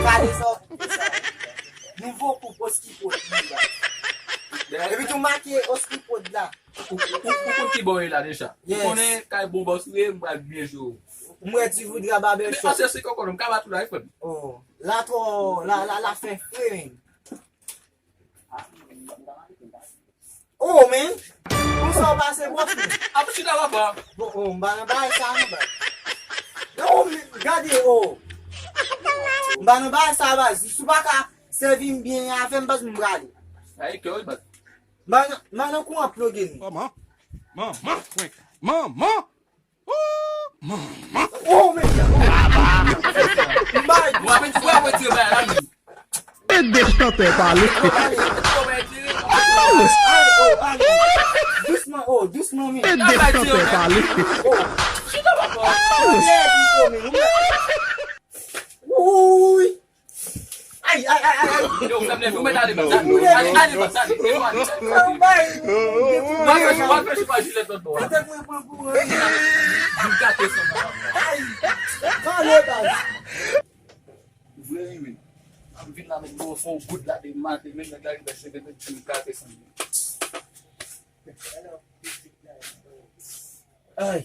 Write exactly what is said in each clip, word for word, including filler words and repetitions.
Gade sa. Nouvo koup Oski Prod. Epi tou make Oski Prod la. Ou ou- ou konn ki bò w ye la deja. Ou Yes. Konnen kay bon bòs ou ye, m pral byen jwe w. M wè ti Voudra Barber Men Shop. Anse se kòkòt, m ka bat ou la, wi, frè m. Oh, la twò, la, la, la fè fre, men. Oh, men. Konsa w pase bòs, men. Ap chita, papa. Bon, oh, m pa nan bagay sa, non, baz. Oh, men, gade, oh. M pa nan bagay sa, baz. Si w pa ka sèvi m byen avè m, baz, m prale. Ay, kè w, baz. M pa nan, m pa nan kouran ploge, non. Oh, man. Man, man, man, man. Oh, men. Mwen ap retire bay la, men. Ede chantè pale. Ale, oh, ale. Dousman, oh, dousman, men. Ede chantè pale. Oh. Chita, papa. Ale, oh, men. Uy. Ay, ay, ay, ay, ay. Yo, frè m, leve, ou mèt ale, baz. Ale, ale, baz, ale. Leve, ale. Ou al fè, ou al fè chofaj jilèt lòt bò a. Tèt mwen pran kouran. Vin gate san nan. Ay, ale, baz. Vre, wi, men. Ap vin la, men, bon, fè yon gout la de maten, men, nèg la rive cheve, men, vin gate san nan. Ay,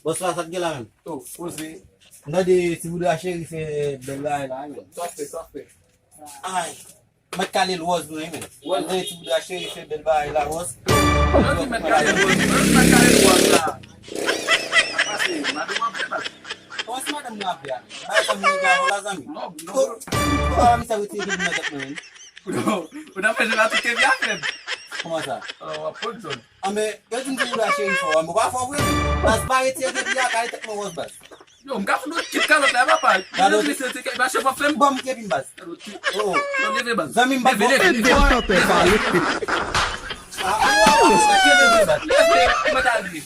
bòs la, sa k gen la menm? Oh, poze. M tande Ti Voudra Cheri fè bèl bagay la, menm. Sa fè, sa fè. Ay, mèt kale l wòz nou, menm. M tande Ti Voudra Cheri fè bèl bagay la, wòz. Yo di mèt kale l wòz, mèt kale l wòz la. Pase, madanm ap fè bak. Kòman se madanm mwen ap fè a? Bagay sa mwen gen avè w la, zanmi. Non, non. Ou pa wè misye retire kèk nan tèt mwen, menm. Ou nan fè jwe la tout kèk la, frè m. Kòman sa? Oh, w ap konn zòn. Anben, yo di m di moun la cheri fò, anben, w pa fò vre, men. Baz, pa retire kepi a, kale tèt mwen wòz, baz. Yo, m ka fout ou kit kalòt la, papa. Gade, yo di misye te kèpi mache, w ap fè m. Ban m kepi m, baz. Oh. Yo, leve, baz. Zanmi m, baz. Leve, leve, leve. Leve, leve, baz. Leve, mwen ta leve.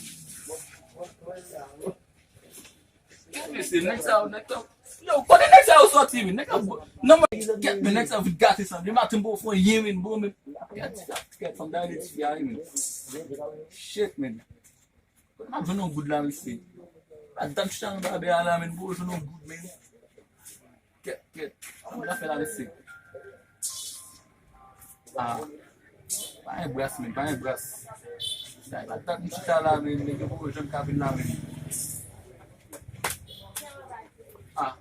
Kèt, mesye, nèg sa yo, nèg sa yo. Yo, kote nèg sa yo sòti, men? Nèg sa yo, non, mwen, kèt, men nèg sa yo vin gate san. Demen maten, m poko fè anyen, men, bon, men. Kèt, kèt, fòm dayè de ti fi a, men. Shit, men. Kote m ap jwenn yon goud la, mesye? Pa dat m chita nan babè a la, men, m poko jwenn yon goud, men. Kèt, kèt. Kòman n ap fè la, mesye? Ah. Pa gen bras, men, pa gen bras. Sa e pa dat m chita la, men, nèg yo poko janm ka vin la, men. Ah.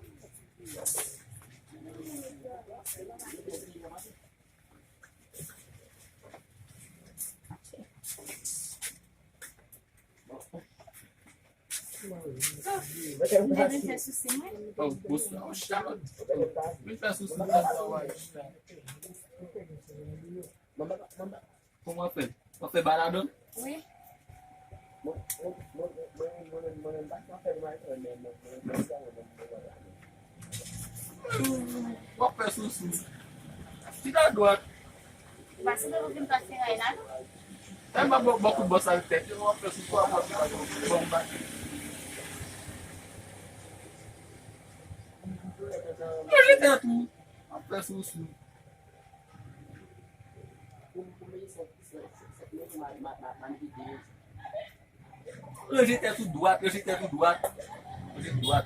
Mwen vin fè sousi mwen. Oh, bonswa, oh, Charlotte. Vin fè sousi mwen, sa w a chita. Kòman w fè? W ap fè baladon? Wi. W ap fè sousi. Chita dwat. Ou pa sanble pou vin pase ray la, non? Lè m ap ba w kout bòs avèk tèt, yo, w ap fè sousi, w ap fè sousi, bon, m pa. Yo jete tou. W ap fè sousi. Ranje tèt ou dwat, ranje tèt ou dwat. Ranje dwat.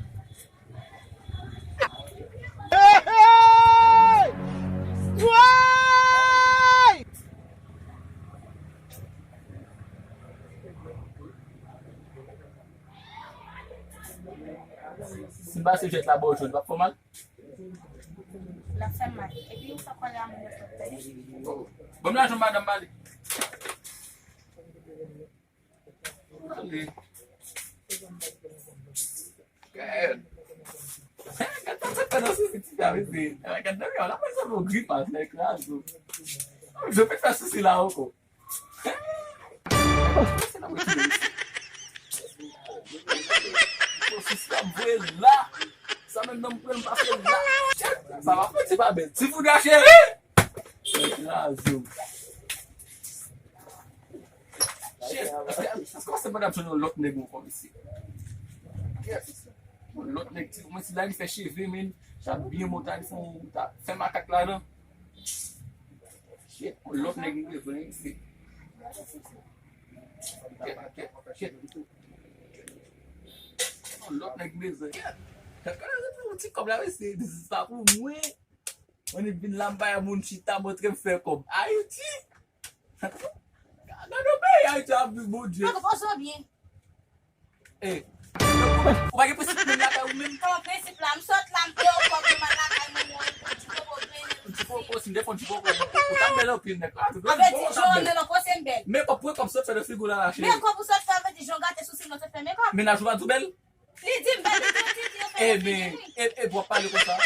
Hey, hey! Woy! Si m pase jwèt la bò w jwèt, l ap fè w mal? L ap fè m mal. Epi ou fè kòlè a moun yo fè pè. Ban m lajan madanm m ale. Ale. Gad. Gad sa k fè nan sousi ti fi a, mesye. Gad nan men w la, pa sanble yon grimas, nèg la, zo. Yo pete fè sousi la ankò. Sousi ap voye la. Sa menm nan m pran m pase la. Sa va fè ti pa bèl. Ti Voudra cheri. Nèg la, zo. Shit, èske, èske w se pandan ap jwenn yon lòt nèg ankò, mesye? Yes. Yon lòt nèg, ti, mwen, ti la, li fè cheve, men, sa byen monte, li fè yon, ta, fè makak ladan. Shit, yon lòt nèg, li bezwen, mesye. Kèt, kèt, shit. Yon lòt nèg, li bezwen. Kèt, kèt, kèt, yon ti kòb la, mesye, sa pou mwen. Mwen vin la, m bay moun chita, montre m fè kòb. Ayiti! Gade yon peyi Ayiti ap viv, Bondye. Poko poze w byen. E, ou pa gen prensip menm lakay ou menm? Kòman prensip la? M sot la, m peye w kòb, m al lakay mwen, mwen, m poko byen. M poko, si m te fon, m poko. Ou ta bèl anpil, nèg. Ah, ou bèl anpil. An vle di, jan w ap bèl, ou panse m bèl? Men kòb, pran kòb sot fè nan figi w la, la, cheri. Men kòb ou sot fè, an vle di, jan w gate sousi m nan sot fè men kòb. Mennaj ou pa di w bèl? Li di m bèl, li di, li di, li di, li di. Ebyen, e, e pou w ap pale konsa?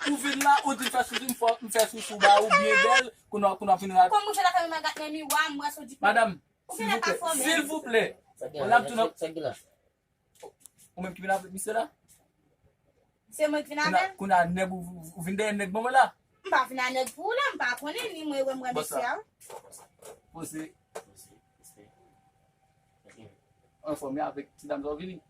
Ou vin la, ou di m fè sousi, m fè, m fè sousi w ba ou byen bèl, kounye a, kounye a w ap vin rad. Kòm ou fè lakay mwen, gate nan miwa, m wè sou di. Madanm, silvouplè, silvouplè. Sa gen la, sa gen la. Ou menm ki vin avèk misye la? Se mwen ki vin avè l? Kounye a nèg ou, ou vin dèyè nèg ban mwen la? M pa vin a nèg pou ou la, m pa konnen ni mwen wè m wè mesye a. Poze. Anfòm, e avèk ti dam sa w vini?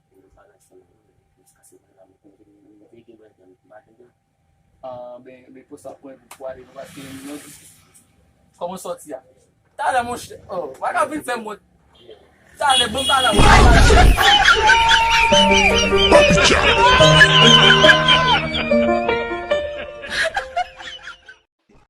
Ah, ben, ben, pou sa pwen pou ale nou paske nou di kòman sòti a. Talè monchè, oh, pa ka vin fè m wont. Talè, bon, talè, bon, talè.